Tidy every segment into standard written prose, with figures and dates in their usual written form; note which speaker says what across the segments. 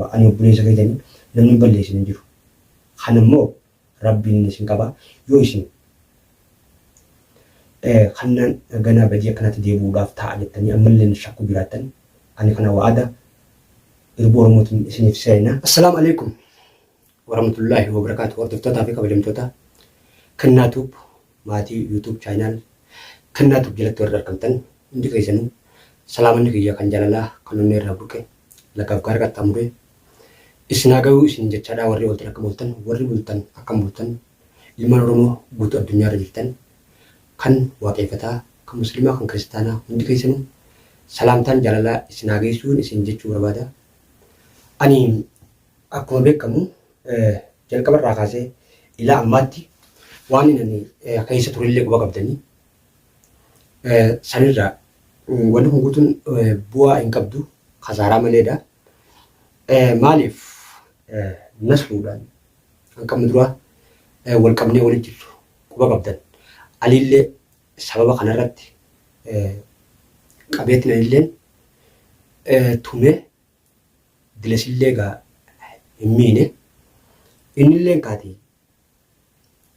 Speaker 1: Ani obboleessa keessanii namni hin balleessine hin jiru. Kana immoo Rabbiin isin qaba. Yoo isin kannaan ganaa badii akkanatti deebi'uudhaaf taa'a jettanii ammallee shakku jiraattan, ani kana wa'ada irbuu Oromootiin isiniif seena. Assalaamu alaikum warahmatullaahi wabarakaatu. Hordoftootaa fi kabajamtoota Kennaa Tube, maatii YouTube channel Kennaa Tube jalatti warri argamtan hundi keessanuu, salaamanni kiyya kan jaalalaa kan onnee irraa burqe lagaaf gaara qaxxaamuree isin haa gahuu isin jechaadhaa. Warri ooltan akkam ooltan, warri bultan akkam bultan, ilmaan Oromoo guutuu addunyaa irra jirtan, kan waaqeeffataa, kan musliimaa, kan kiristaanaa, hundi keessanuu salaamtaan jaalalaa isin haa geessuun isin jechuu barbaada. Ani akkuma beekamu jalqaba irraa kaasee ilaa ammaatti waan inni ani keessa turellee quba qabdanii. Sanirraa wanni kun guutuun bu'aa hin qabdu, kasaaraa maleedha. Maaliif nasruudhaan hanqamni duraa wal qabnee walitti jirru quba qabdan. Aliillee sababa kanarratti qabeetiin anilleen tumee dilasillee egaa hin miine. Innilleen kaati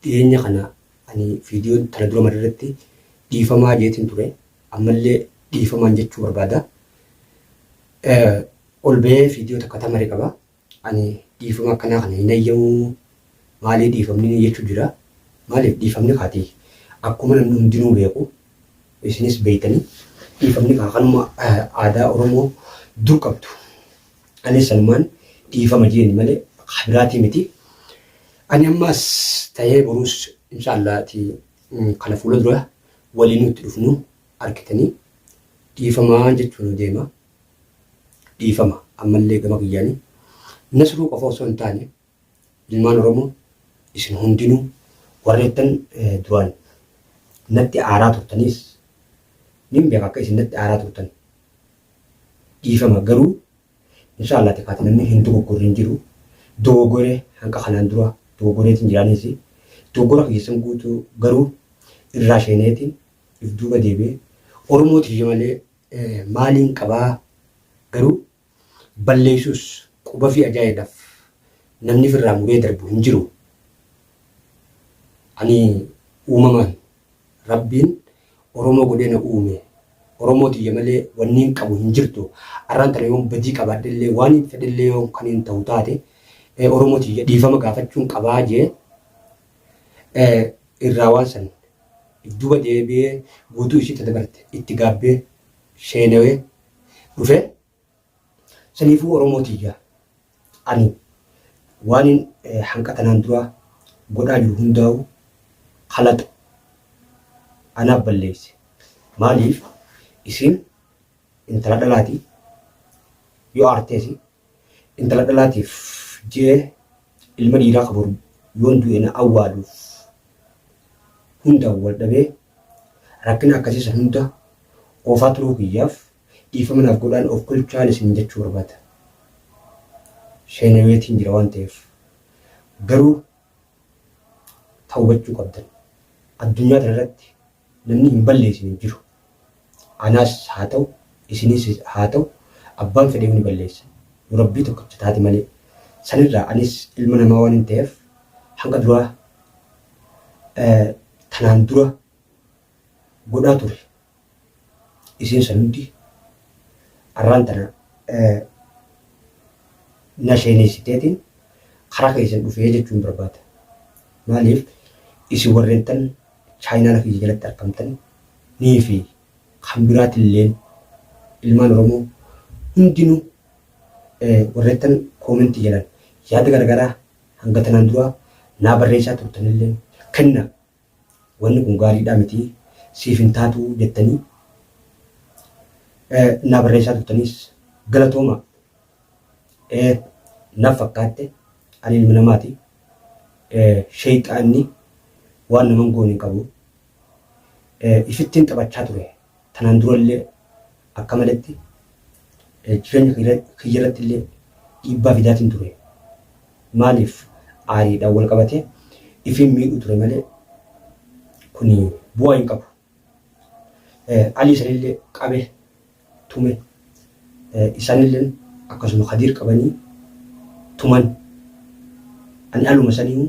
Speaker 1: dhiyeenya kana ani viidiyoon tana dura marirratti dhiifamaa jeetiin ture. Ammallee dhiifamaan jechuu barbaada. Ol ba'ee viidiyoo takka tamare qaba. Ani dhiifama akkanaa kana hin hayyamuu, maalii dhiifamni ni jechuu jira. Maaliif dhiifamni kaati akkuma namni hundinuu beeku, isinis beektanii, dhiifamni kaa kanuma aadaa Oromoo dur qabdu. Anis sanumaan dhiifama jeeni malee kabiraatii miti. Ani ammas ta'ee boruus inshaallaati kana fuula dura waliin nutti dhufnu argitanii dhiifamaa jechuun deema. Dhiifama ammallee gama kiyyaanii Nasruu qofa osoo hin taane, ilmaan Oromoo isin hundinuu warreettan duraan natti aaraa turtaniis nin beeka akka isin natti aaraa turtan. Dhiifama garuu inshaallah tikaati namni hin dogoggorre hin jiru. Dogoggore hanqa kanaan dura dogoggoreetiin jiraanis, dogoggora keessan guutuu garuu irraa sheeneetiin if duuba deebi'ee Oromoo tiyya malee maaliin qabaa? Garuu balleessus quba fi ajaa'idhaaf namni firraa muree darbu hin jiru. Ani uumamaan Rabbiin Oromoo godhee na uume. Oromoo tiyya malee wanniin qabu hin jirtu. Arraan tana yoon badii qabaadhellee, waan hin fedhellee yoon kan hin ta'u taate, Oromoo tiyya dhiifama gaafachuun qabaa jee irraa waan san if duuba deebi'ee guutuu ishii dabarte itti gaabbee sheenawee dhufe. Saniifuu Oromoo tiyya, ani waanin hanqa tanaan dura godhaa jiru hundaa'u kalaxa anaaf balleesse. Maaliif isin intala dhalaati yoo aarteesi, intala dhalaatiif jee ilma dhiiraa kaboru yoon du'e na awwaaluuf hunda wal dhabee rakkina akkasii san hunda oofaa turuu kiyyaaf dhiifama naaf godhaan, of kolchaan isin jechuu barbaada. Sheenaweetiin jira waan ta'eef garuu tawbachuu qabdan. Addunyaa kana irratti namni hin balleessine hin jiru. Anaas haa ta'u, isinis haa ta'u, abbaan fedhe ni balleessa. Yoo Rabbii tokkicha taate malee. Sanirraa anis ilma namaa waan hin ta'eef hanga duraa tanaan dura godhaa ture. Isiin san hundi arraan tana na sheeneessiteetiin karaa keessan dhufee jechuun barbaada. Maaliif isin warreen tan chaayinaala kiyya jalatti argamtan nii fi kan biraatilleen, ilmaan Oromoo hundinuu warreettan koomentii jalan yaada garagaraa hanga tanaan duraa naa barreessaa turtanilleen, kenna wanni kun gaariidhaa miti, siif hin taatu jettanii naa barreessaa turtaniis galatooma. Naaf fakkaatte, ani ilma namaati. Sheeyxaanni waan naman goone hin qabu. Ifittiin taphachaa ture. Tanaan durallee akka maletti jireenya kiyya irratti illee dhiibbaa fidaatiin ture. Maaliif aariidhaan wal qabatee ifiin miidhuu ture malee kuni bu'aa hin qabu. Alii sanillee qabe tume, isaanilleen akkasuma Kadiir qabanii tuman. Ani aluma saniihu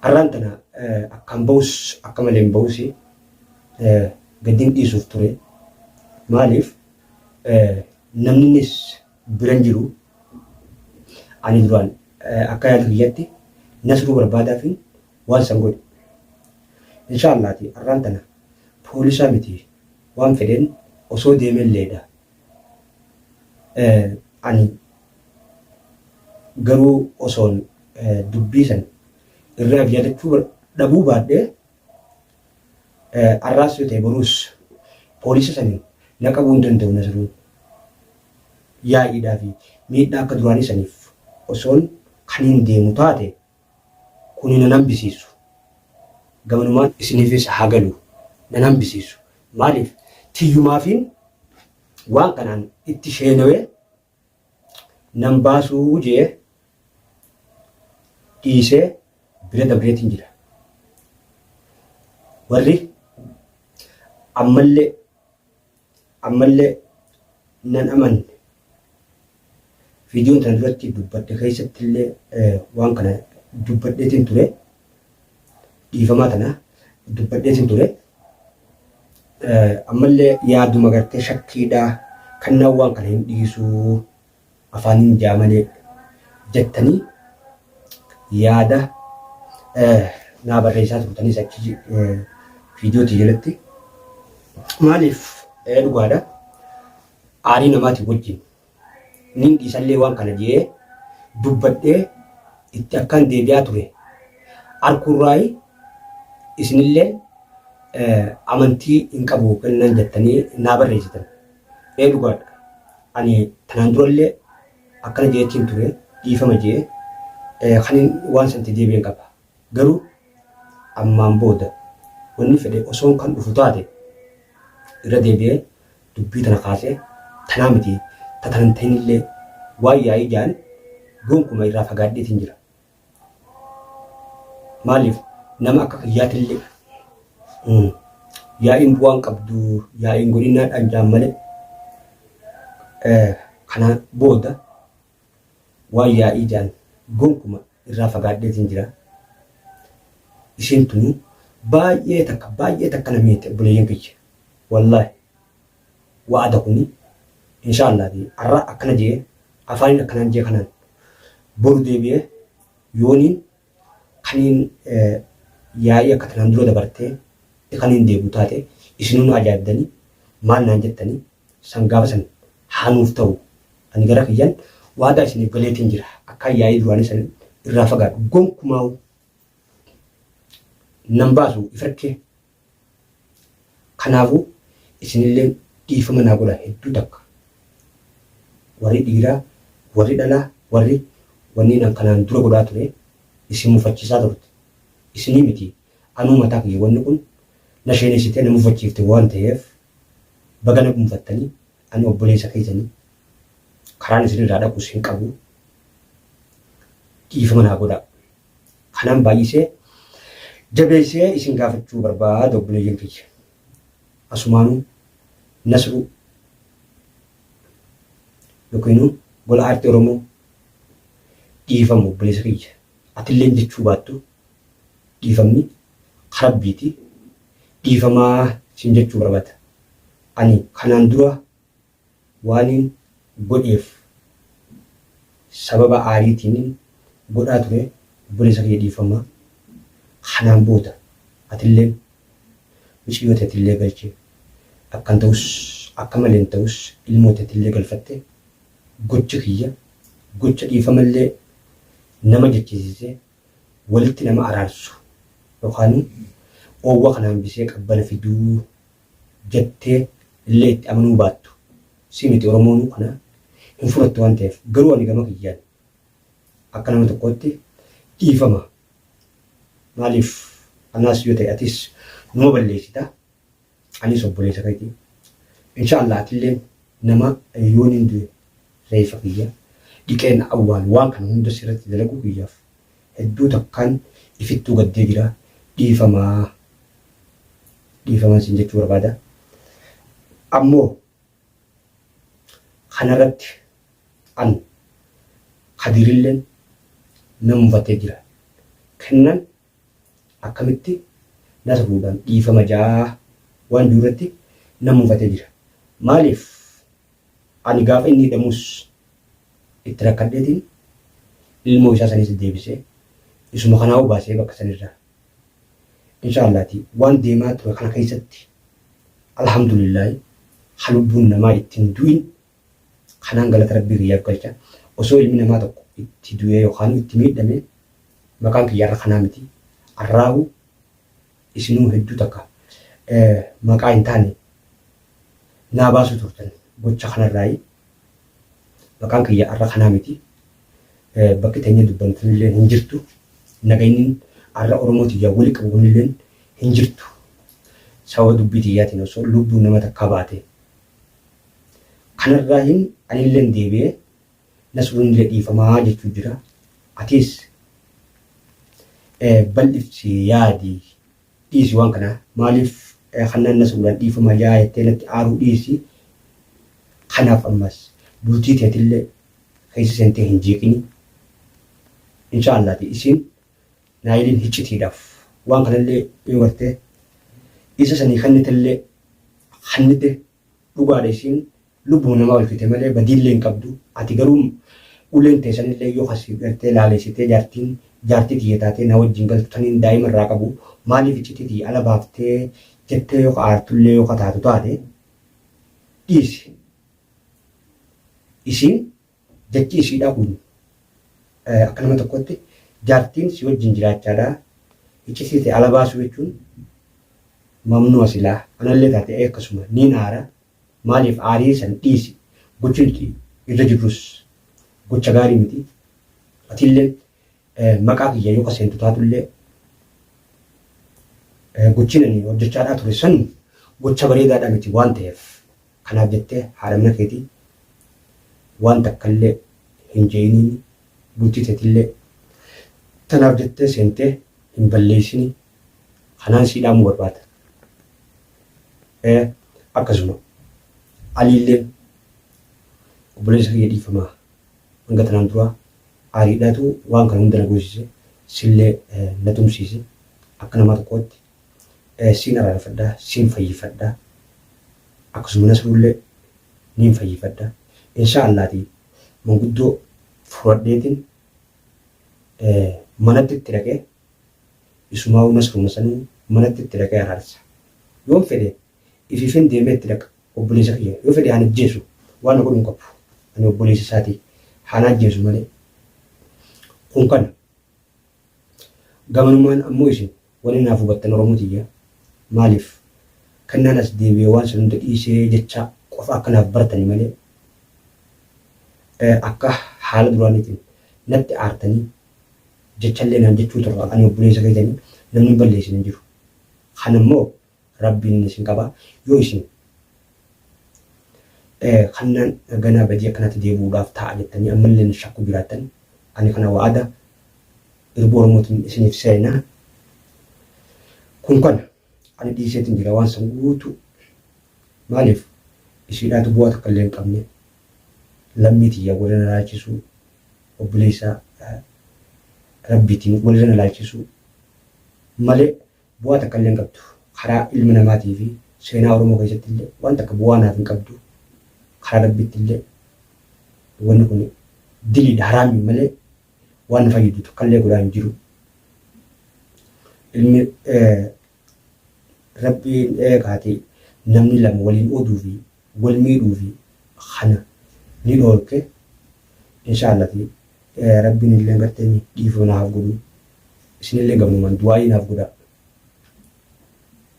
Speaker 1: arraan tana akkaan bahus akka malee hin bahus gadin dhiisuuf ture. Maaliif namninis bira hin jiru. Ani duraan akka yaada kiyyatti Nasruu barbaadaafin waan san godhe. Inshaa Allaati arraan tana poolisaa miti waan fedheen osoo deemelleedha. Ani garuu osoon dubbii san irraa if yaadachuu dhabuu baadhee arraas yoo ta'e boruus poolisa saniin na qabuu hin danda'u Nasruun. Yaa'iidhaa fi miidhaa akka duraanii saniif osoon kaniin deemu taate kuni nan hambisiisu. Gamanumaan isiniifis haa galu nan hambisiisu. Maaliif tiyyumaafiin waan kanaan itti sheenawee nan baasuu jee dhiisee bira dabreetiin jira. Warri ammallee ammallee nan amanne viidiyoon tana duratti dubbadhe keessatti illee waan kana dubbadheetiin ture dhiifamaa tana dubbadheetiin ture. Ammallee yaaduma gartee shakkiidha kannaan waan kana hin dhiisuu afaaniin jaa malee jettanii yaada naa barreessaa turtanis achi viidiyootii jalatti. Maaliif dhugaadha aarii namaatiin wajjin nin dhiisallee waan kana jee dubbadhee itti akkaan deebi'aa ture arkuurraayi isinillee amantii hin qabu kennan jettanii naa barreessitan. Ee dhugaadha. Ani tanaan durallee akkana jeetiin ture dhiifama jee kanin waan santi deebi'een qaba. Garuu ammaan booda wanni fedhe osoon kan dhufu taate irra deebi'ee dubbii tana kaasee tanaa miti ta tana hin ta'inillee waan yaa'ii ja'an gonkuma irraa fagaadheetiin jira. Maaliif nama akka kiyyaatillee yaa'iin bu'aan qabdu yaa'iin godhinaadhaan ja'an malee kana booda waan yaa'ii ja'an gonkuma irraa fagaadheetiin jira. Isiin tunu baay'ee takka baay'ee takka na miite obboleeyyan kiyya. Wallaahi wa'ada kuni insha Allah arra akkana jee afaaniin akkanaan jee kanaan boru deebi'ee yooniin kaniin yaa'ii akka tanaan dura dabartee kaniin deebi'u taate isinuu na ajaa'ibdanii maal naan jettanii san gaafa san haa nuuf ta'u ani gara kiyyan waadaa isiniif galeetiin jira akkaan yaa'ii duraanii san irraa fagaadhu gonkumaa'u nan baasu ifirkee Kanaafuu isinilleen dhiifama naa godhaa hedduu takka. Warri dhiiraa, warri dhalaa, warri wanniin an kanaan dura godhaa ture isin mufachiisaa turte. Isinii miti anuu mataa kiyya wanni kun na sheenessitee na mufachiifte waan ta'eef baga na mufattanii ani obboleessa keessanii karaan isinirraa dhaqus hin qabu dhiifama naa godhaa. Kanaan baay'isee jabeessee isin gaafachuu barbaada obboleeyyan kiyya. Asumaanuu Nasruu yookiinuu gola aartii Oromoo dhiifamu obboleessa kiyya. Atilleen jechuu baattu dhiifamni karabbiiti dhiifamaa sin jechuu barbaada. Ani kanaan dura Waanin godheef sababa aariitiinin godhaa ture obboleessa kiyya dhiifama kanaan booda atilleen miciyyoo teetillee galche akkan ta'us akka maleen ta'us ilmoo teetillee galfatte gochi kiyya gocha dhiifamallee nama jechisiisee walitti nama araarsu yookaanuu oowwa kana hambisee qabbana fiduu jettee illee itti amanuu baattu si miti Oromoonuu kana hin fudhattu waan ta'eef garuu ani gama kiyyaan akka nama tokkootti dhiifama maaliif anaas yoo ta'e atis numa balleessita anis obboleessa keeti insha Allah atilleen nama yooniin du'e reeffa kiyya dhiqeen awwaal waan kana hunda sirratti dalaguu kiyyaaf hedduu takkaan ifittuu gaddee jira dhiifamaa dhiifaman sin jechuu barbaada. Ammoo kanarratti an Kadirilleen na mufatee jira. Kennan akkamitti Nasruudhaan dhiifama ja'aa waan jiru irratti na mufatee jira. Maaliif ani gaafa inni hidhamus itti rakkadheetiin ilmoo isaa sanis deebisee isuma kanaa'uu baasee bakka sanirraa. Inshaallaati waan deemaa ture kana keessatti alhamdulillaahi ha lubbuun namaa itti hin du'in kanaan galata rabbii kiyyaaf galcha. Osoo ilmi namaa tokko itti du'ee yookaan itti miidhame maqaan kiyya har'a kanaa miti. Arraahu isinuu hedduu takka maqaa hin taane naa baasuu turtan gocha kanarraayi. Maqaan kiyya har'a kanaa miti. Bakki teenyee dubbannu tunilleen hin jirtu. Nagaynin har'a Oromoo tiyyaa wali qabu kunilleen hin jirtu. Sababa dubbii tiyyaatiin osoo lubbuun nama takkaa baate. Kanarraahin anilleen deebi'ee Nasruunillee dhiifamaa jechuu jira. Atiis bal'ifsi yaadi dhiisi waan kana maaliif kannaan Nasruudhaan dhiifama jaa jettee natti aaruu dhiisi. Kanaaf ammas bultii teetillee keessa seentee hin jeeqini. Inshaa Allaati isiin Naayiliin hiccitiidhaaf waan kanallee yoo gartee isa sanii kennitellee kennite dhugaadha isiin lubbuma namaa olchite malee badiillee hin qabdu ati garuu uleen tee sanillee yoo kasi gartee laaleessitee jaartiin jaartii tiyya taatee na wajjin galtu taniin daa'ima irraa qabu maaliif iccitii tiyya ala baaftee jettee yoo ka aartullee yoo ka taatu taate dhiisi isiin jechi isiidhaa kun akka nama tokkotti jaartiin si wajjin jiraachaadha iccitii tee ala baasuu jechuun mamnu'a silaa anallee taate akkasuma niin aara maaliif aarii san dhiisi gochi nuti irra jirrus gocha gaarii miti atilleen maqaa kiyya yoo ka seentu taatullee gochin ani hojjechaadhaa ture san gocha bareedaadha miti waan ta'eef kanaaf jettee haadha mana keetii waan takkallee hin je'iniini bultii teetillee tanaaf jettee seentee hin balleessini kanaan sii dhaamuu barbaada. Akkasuma Aliilleen obboleessa kiyya dhiifamaa hanga tanaan duraa aariidhaatu waan kana hunda na goosise sillee na tumsiise akka nama tokkootti siin araarfadha siin fayyifadha akkasuma Nasruullee niin fayyifadha inshaa Allaati manguddoo furadheetiin manatti itti dhaqee isumaa'uu Nasruma sanuu manatti itti dhaqee araarsa. Yoon fedhe ifiifin deemee itti dhaqa obboleessa kiyya yoo fedhe haan ajjeesu waan na godhu hin qabu. Ani obboleessa isaati haa na ajjeesu malee. Kun kana. Gamanumaan ammoo isin wanni naaf hubattan Oromoo tiyya maaliif kennaan as deebi'ee waan san hunda dhiisee jecha qofa akka naaf bartani malee akka haala duraaniitiin natti aartanii jechallee naan jechuu turra ani obboleessa keessanii namni hin balleessine hin jiru. Kana immoo Rabbiin isin qaba yoo isin kannaan ganaa badii akkanatti deebi'uudhaaf taa'a jettanii ammallee na shakku jiraattan ani kana wa'ada irbuu Oromootiin isiniif seena. Kun kana ani dhiiseetiin jira waan san guutuu maaliif isiidhaatu bu'aa takka illee hin qabne lammii tiyya wal na laalchisuu obboleessa Rabbiitiin walirra na laalchisuu malee bu'aa takka illee hin qabdu. Karaa ilma namaatii fi seenaa Oromoo keessatti illee waan takka bu'aa naaf hin qabdu. Karaa Rabbiitti illee wanni kun diliidha haraamii malee waan na fayyadu takka illee godhaa hin jiru. Ilmi Rabbiin kaatee namni lama waliin ooduu fi wal miidhuu fi kana ni dhoorke inshaallah Rabbiin illee gartee dhiifama naaf godhu isinillee gamnumaan du'aa'ii naaf godhaa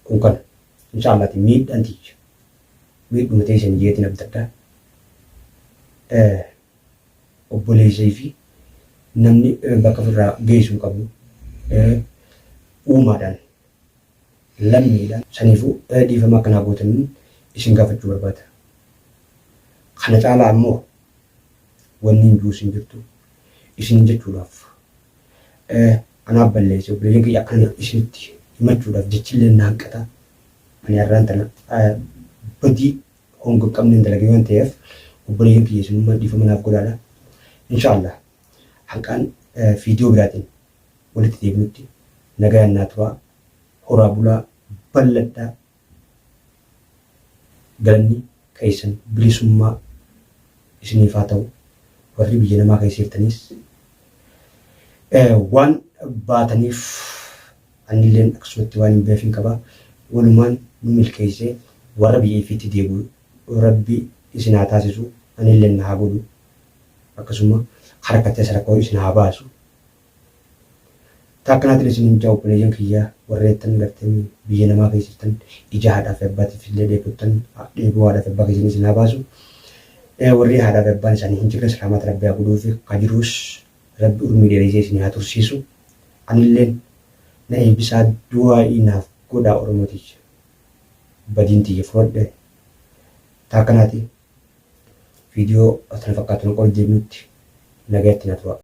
Speaker 1: kun kana inshaallah miidhaan tiyya miidhuma teessan jeetiin abdadha obboleessee fi namni bakka ofirraa geessu hin qabu uumaadhaan lammiidha. Saniifuu dhiifama akka naa gootaniin isin gaafachuu barbaada. Kana caalaa ammoo wanni hin jiruus hin jirtu isiniin jechuudhaaf anaaf balleesse obboleeyyan kiyya akkana isinitti himachuudhaaf jechillee na hanqata. Ani har'aan tana badii honga hin qabneen dalage waan ta'eef obboleeyyan kiyya isinummaan dhiifama naaf godhaadha. Inshaallah. Hanqaan viidiyoo biraatiin walitti deebinutti nagayaan naa turaa. Horaa bulaa balladhaa galanni keessan bilisummaa isiniif haa ta'u. Warri biyya namaa keessa jirtanis waan baataniif anilleen akkasumatti waan hin beefin qaba. Walumaan nu milkeessee warra biyya ifiitti deebi'u Rabbi isin haa taasisu, anilleen na haa godhu. Akkasuma harkattes rakkoo isin haa baasu. Ta akkanaatiin isiniin ja'a obboleeyyan kiyya warreettan gartanii biyya namaa keessa jirtan ija haadhaa fi abbaatiif illee dheebottan dheebuu haadhaa fi abbaa keessanii isin haa baasu. Warri haadhaa fi abbaan isaanii hin jirres rahmata Rabbi haa godhuufi ka jiruus Rabbi urmii dheereessee isin haa tursiisu. Anilleen na eebbisaa du'aa'ii naaf godhaa Oromoo tiyya. Badiin tiyya fudhadhe. Ta akkanaati viidiyoo tana fakkaatu na qol deebinutti nagayatti na turaa.